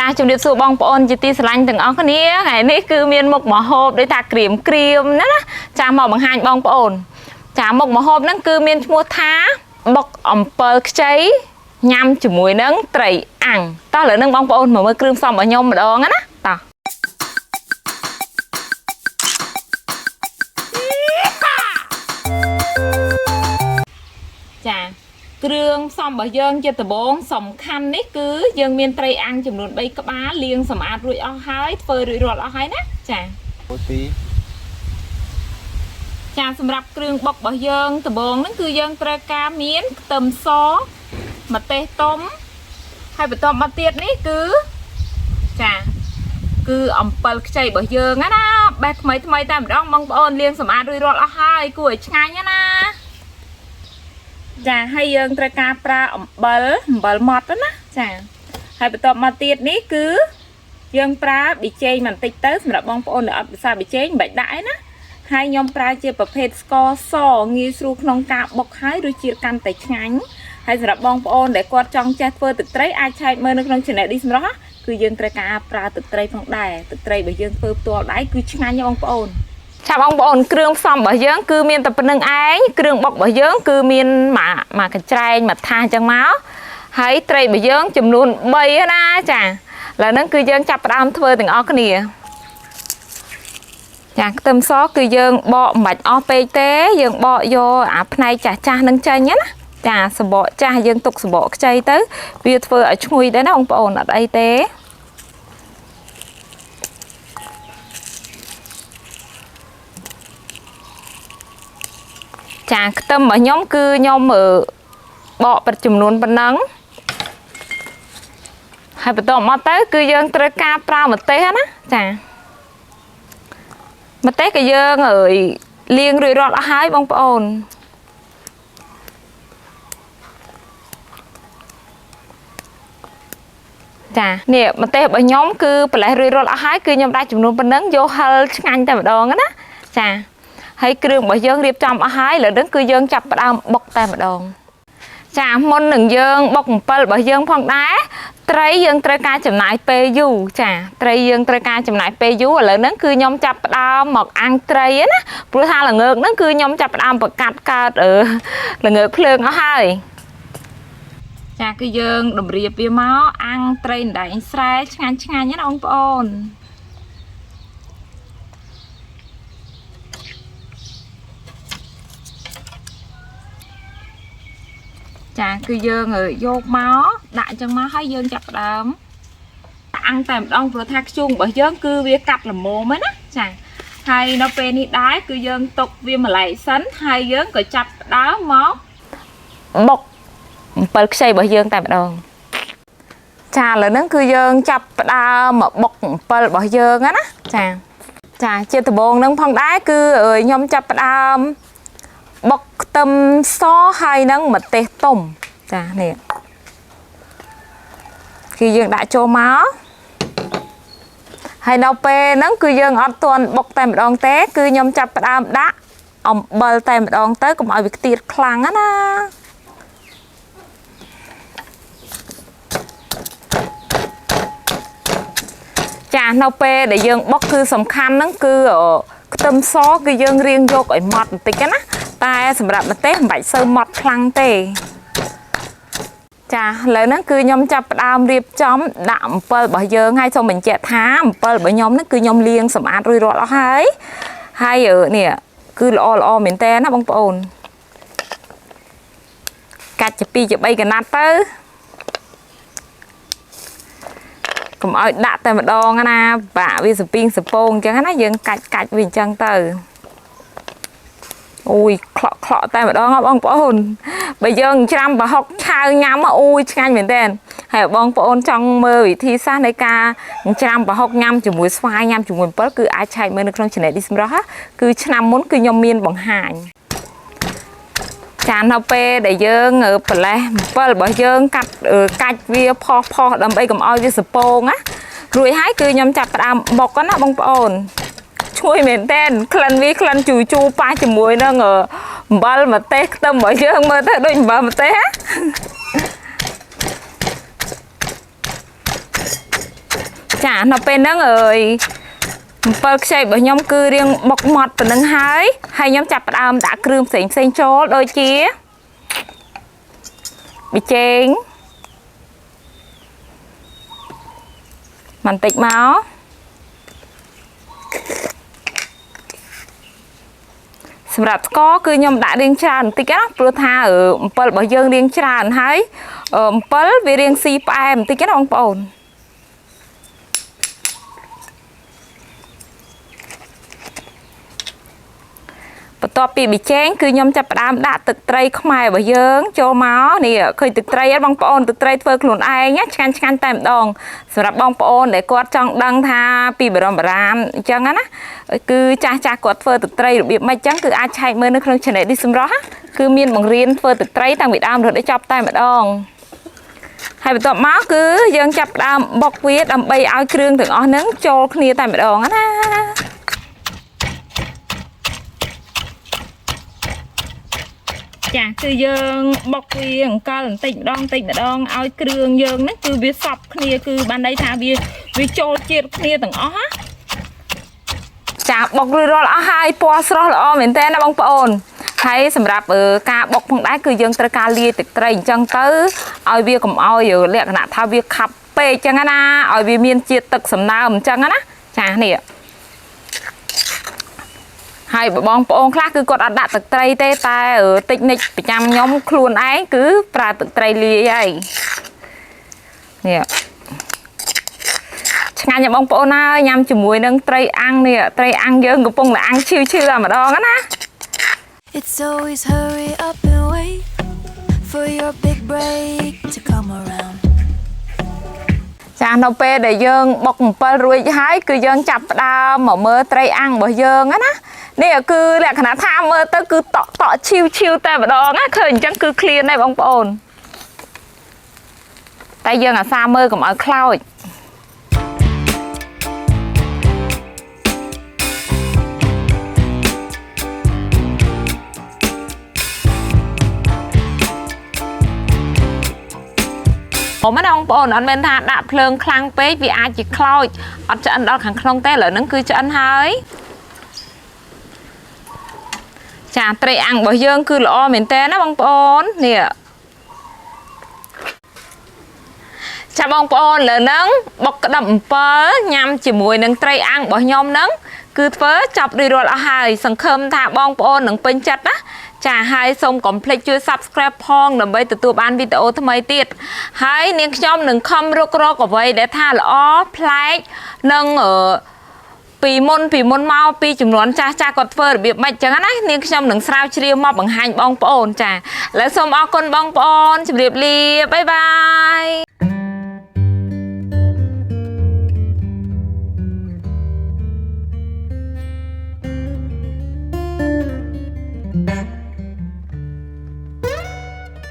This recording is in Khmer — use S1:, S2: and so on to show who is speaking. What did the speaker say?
S1: ចាជំរាបសួរបងប្អូនជាទីស្រឡាញ់ទាំងអស់គ្នាថ្ងៃនេះគឺមានមុខម្ហូបដូចថាក្រៀមក្រៀមណាណាចាមកបង្ហាញបងប្អូន ចាមុខម្ហូបហ្នឹងគឺមានឈ្មោះថាបុកអំពិលខ្ចីញ៉ាំជាមួយនឹងត្រីអាំងតោះឥឡូវហ្នឹងបងប្អូនមកមើលគ្រឿងផ្សំរបស់ខ្ញុំម្ដងណាតោះចាគ្រឿងផ្សំរបស់យើងជាដំបូងសំខាន់នេះគឺយើងមានត្រីអាំងចំនួន3ក្បាលលាងសម្អាតរួចអស់ហើយធ្វើរួចរាល់អស់ហើយណាចា
S2: 1 2
S1: ចាសម្រាប់គ្រឿងបុករបស់យើងដំបូងហ្នឹងគឺយើងត្រូវការមានខ្ទឹមសម្ទេសទុំហើយបន្ទាប់មកទៀតនេះគឺចាគឺអំពិលខ្ចីរបស់យើងណាណាបេះថ្មីថ្មីតែម្ដងបងប្អូនលាងសម្អាតរួចរាល់អស់ហើយគួរឲ្យឆ្ងាញ់ណាណាចាហើយយើងត្រូវការប្រើអំបិលអំបិលម៉ត់ណាចាហើយបន្ទាប់មកទៀតនេះគឺយើងប្រើប៊ីចេងបន្តិចទៅសម្រាប់បងប្អូនដែលអត់ពិសាប៊ីចេងមិនបាច់ដាក់ឯណា ហើយខ្ញុំប្រើជាប្រភេទស្ករសងាយស្រួលក្នុងការបុកហើយរសជាតិកាន់តែឆ្ងាញ់ហើយសម្រាប់បងប្អូនដែលគាត់ចង់ចេះធ្វើទឹកត្រីអាចឆែកមើលនៅក្នុង Channel នេះសម្រាប់ណាគឺយើងត្រូវការប្រើទឹកត្រីផងដែរទឹកត្រីបើយើងធ្វើផ្ទាល់ដៃគឺឆ្ងាញ់ណាស់បងប្អូនចាបងប្អូនគ្រឿងផ្សំរបស់យើងគឺមានតែប៉ុណ្្នឹងឯងគ្រឿងបុករបស់យើងគឺមានមួយមួយកញ្ច្រែងមួយថាសអញ្ចឹងមកហើយត្រីរបស់យើងចំនួន3ណាចាឥឡូវហ្នឹងគឺយើងចាប់ផ្ដើមធ្វើទាំងអស់គ្នា ចាខ្ទឹមសគឺយើងបកមិនបាច់អស់ពេកទេយើងបកយកអាផ្នែកចាស់ចាស់នឹងចេញណាចាសបកចាស់យើងទុកសបកខ្ចីទៅវាធ្វើឲ្យឈ្ងុយដែរណាបងប្អូនអត់អីទេចាខ្ទឹមរបស់ខ្ញុំគឺខ្ញុំបកប្រចំនួនប៉ុណ្ណឹងហើយបន្តមកទៅគឺយើងត្រូវការប្រើម្ទេសណាចា ម្ទេសក៏យើងអើយលាងរួចរាល់អស់ហើយបងប្អូនចានេះម្ទេសរបស់ខ្ញុំគឺប្រឡេះរួចរាល់អស់ហើយគឺខ្ញុំដាក់ចំនួនប៉ុណ្ណឹងយកហិលឆ្ងាញ់តែម្ដងណាចាហើយគ្រឿងរបស់យើងរៀបចំអស់ហើយឥឡូវហ្នឹងគឺយើងចាប់ផ្ដើមបុកតែម្ដងចាមុននឹងយើងបុកអំពិលរបស់យើងផងដែរត្រីយើងត្រូវការចំណាយពេលយូរចាត្រីយើងត្រូវការចំណាយពេលយូរឥឡូវហ្នឹងគឺខ្ញុំចាប់ផ្ដើមមកអាំងត្រីណាព្រោះថាល្ងើកហ្នឹងគឺខ្ញុំចាប់ផ្ដើមប្រកាត់កើតល្ងើកភ្លើងអស់ហើយចាគឺយើងតម្រៀបវាមកអាំងត្រីអណ្ដែងស្រែឆ្ងាញ់ឆ្ងាញ់ណាបងប្អូនចាគឺយើងយកមកដាក់អញ្ចឹងមកហើយយើងចាប់ផ្ដើមអាំងតែម្ដងព្រោះថាខ្ជូងរបស់យើងគឺវាកាត់ល្មមណាចាហើយនៅពេលនេះដែរគឺយើងទុកវាម្លែកសិនហើយយើងក៏ចាប់ផ្ដើមមកបុកអំពិលខ្ចីរបស់យើងតែម្ដងចាឥឡូវហ្នឹងគឺយើងចាប់ផ្ដើមមកបុកអំពិលរបស់យើងណាចាចាជាដំបូងហ្នឹងផងដែរគឺខ្ញុំចាប់ផ្ដើមបុកខ្ទឹមសហើយនឹងម្ទេសទុំចានេះគឺយើងដាក់ចូលមកហើយនៅពេលហ្នឹងគឺយើងអត់ទាន់បុកតែម្ដងទេគឺខ្ញុំចាប់ផ្ដើមដាក់អំបិលតែម្ដងទៅកុំឲ្យវាខ្ទាតខ្លាំងណាចានៅពេលដែលយើងបុកគឺសំខាន់ហ្នឹងគឺខ្ទឹមសគឺយើងរៀងយកឲ្យម៉ត់បន្តិចណាតែសម្រាប់ម្ទេសមិនបាច់សូវម៉ត់ខ្លាំងទេចាឥឡូវហ្នឹងគឺខ្ញុំចាប់ផ្ដើមរៀបចំដាក់អំពិលរបស់យើងហើយសូមបញ្ជាក់ថាអំពិលរបស់ខ្ញុំហ្នឹងគឺខ្ញុំលាងសម្អាតរួចរាល់អស់ហើយហើយនេះគឺល្អល្អមែនតើណាបងប្អូនកាច់ជា2ជា3កណាត់ទៅកុំឲ្យដាក់តែម្ដងណាបាក់វាសពីងសពងអញ្ចឹងណាយើងកាច់កាច់វាអញ្ចឹងទៅអូយក្លក់ក្លក់តែម្ដងហ៎បងប្អូនបើយើងច្រាំប្រហុកឆាវញ៉ាំអូយឆ្ងាញ់មែនទែនហើយបងប្អូនចង់មើលវិធីសាស្ត្រនៃការច្រាំប្រហុកញ៉ាំជាមួយស្វាយញ៉ាំជាមួយអំពិលគឺអាចឆែកមើលនៅក្នុង Channel នេះសម្រាប់គឺឆ្នាំមុនគឺខ្ញុំមានបង្ហាញចានៅពេលដែលយើងប្រឡេះអំពិលរបស់យើងកាត់កាច់វាផុសផុសដើម្បីកុំឲ្យវាសពងណារួចហើយគឺខ្ញុំចាប់ផ្ដើមបុកណាបងប្អូនឈ្ងុយមែនទែនក្លិនវាក្លិនជូរជូរប៉ះជាមួយនឹងអំបិលម្ទេសខ្ទឹមរបស់យើងមើលទៅដូចអំបិលម្ទេសណា ចានៅពេលហ្នឹងអើយអំពិលខ្ចីរបស់ខ្ញុំគឺរៀងបុកម៉ត់ប៉ុណ្្នឹងហើយហើយខ្ញុំចាប់ផ្ដើមដាក់គ្រឿងផ្សេងផ្សេងៗចូលដូចជាប៊ីចេងបន្តិចមកសម្រាប់ស្ករគឺខ្ញុំដាក់រៀងច្រើនបន្តិចណាព្រោះថាអំពិលរបស់យើងរៀងច្រើនហើយអំពិលវារៀងស៊ីផ្អែមបន្តិចណាបងប្អូនបន្ទាប់ពីប៊ីចេងគឺខ្ញុំចាប់ផ្ដើមដាក់ទឹកត្រីខ្មែររបស់យើងចូលមកនេះឃើញទឹកត្រីហ្នឹងបងប្អូនទឹកត្រីធ្វើខ្លួនឯងណាឆ្ងាញ់ឆ្ងាញ់តែម្ដងសម្រាប់បងប្អូនដែលគាត់ចង់ដឹងថាពីបរមបុរាណអញ្ចឹងណាគឺចាស់ចាស់គាត់ធ្វើទឹកត្រីរបៀបម៉េចអញ្ចឹងគឺអាចឆែកមើលនៅក្នុង Channel នេះសម្រាប់គឺមានបង្រៀនធ្វើទឹកត្រីតាំងពីដើមរហូតដល់ចប់តែម្ដងហើយបន្ទាប់មកគឺយើងចាប់ផ្ដើមបុកវាដើម្បីឲ្យគ្រឿងទាំងអស់ហ្នឹងចូលគ្នាតែម្ដងណាចាគឺយើងបុកវាអង្កលបន្តិចម្ដងបន្តិចម្ដងឲ្យគ្រឿងយើងហ្នឹងគឺវាសព្វគ្នាគឺបានន័យថាវាវាចូលជាតិគ្នាទាំងអស់ណាចាបុករួចរាល់អស់ហើយពណ៌ស្រស់ល្អមែនតើណាបងប្អូនហើយសម្រាប់ការបុកផងដែរគឺយើងត្រូវការលាយទឹកត្រីអញ្ចឹងទៅឲ្យវាកុំឲ្យលក្ខណៈថាវាខាប់ពេកអញ្ចឹងណាឲ្យវាមានជាតិទឹកសំណើមអញ្ចឹងណាចានេះហើយបងប្អូនខ្លះគឺគាត់អត់ដាក់ទឹកត្រីទេតែតិចនិចប្រចាំខ្ញុំខ្លួនឯងគឺប្រើទឹកត្រីលាយហើយនេះឆ្ងាញ់ណាស់បងប្អូនហើយញ៉ាំជាមួយនឹងត្រីអាំងនេះត្រីអាំងយើងកំពុងតែអាំងឈឺឈឺតែម្ដងណា
S2: It's always hurry up and wait for your big break to come around.
S1: ចានៅពេលដែលយើងបុកអំពិលរួចហើយគឺយើងចាប់ផ្ដើមមកមើលត្រីអាំងរបស់យើងណានេះគឺលក្ខណៈថាមើលទៅគឺតក់តក់ឈីវឈីវតែម្ដងណាឃើញអញ្ចឹងគឺឃ្លានដែរបងប្អូនតែយើងអាសាមើលកុំឲ្យខ្លោចผมណាបងប្អូនអត់មែនថាដាក់ភ្លើងខ្លាំងពេកវាអាចជាខ្លោចអត់ឆ្អិនដល់ខាងក្នុងទេឥឡូវហ្នឹងគឺឆ្អិនហើយចាត្រីអាំងរបស់យើងគឺល្អមែនតើណាបងប្អូននេះចាបងប្អូនលើហ្នឹងបុកក្តឹបអំពិលញ៉ាំជាមួយនឹងត្រីអាំងរបស់ខ្ញុំហ្នឹងគឺធ្វើចប់រួចរាល់អស់ហើយសង្ឃឹមថាបងប្អូននឹងពេញចិត្តណាចាហើយសូមកុំភ្លេចជួយ Subscribe ផងដើម្បីទទួលបានវីដេអូថ្មីទៀតហើយនាងខ្ញុំនឹងខំរករកអ្វីដែលថាល្អប្លែកនិងអឺពីមុនពីមុនមកពីចំនួនចាស់ចាស់គាត់ធ្វើរបៀបម៉េចចឹងណានាងខ្ញុំនឹងស្រាវជ្រាវមកបង្ហាញបងប្អូនចាឥឡូវសូមអរគុណបងប្អូនជម្រាបលា bye bye.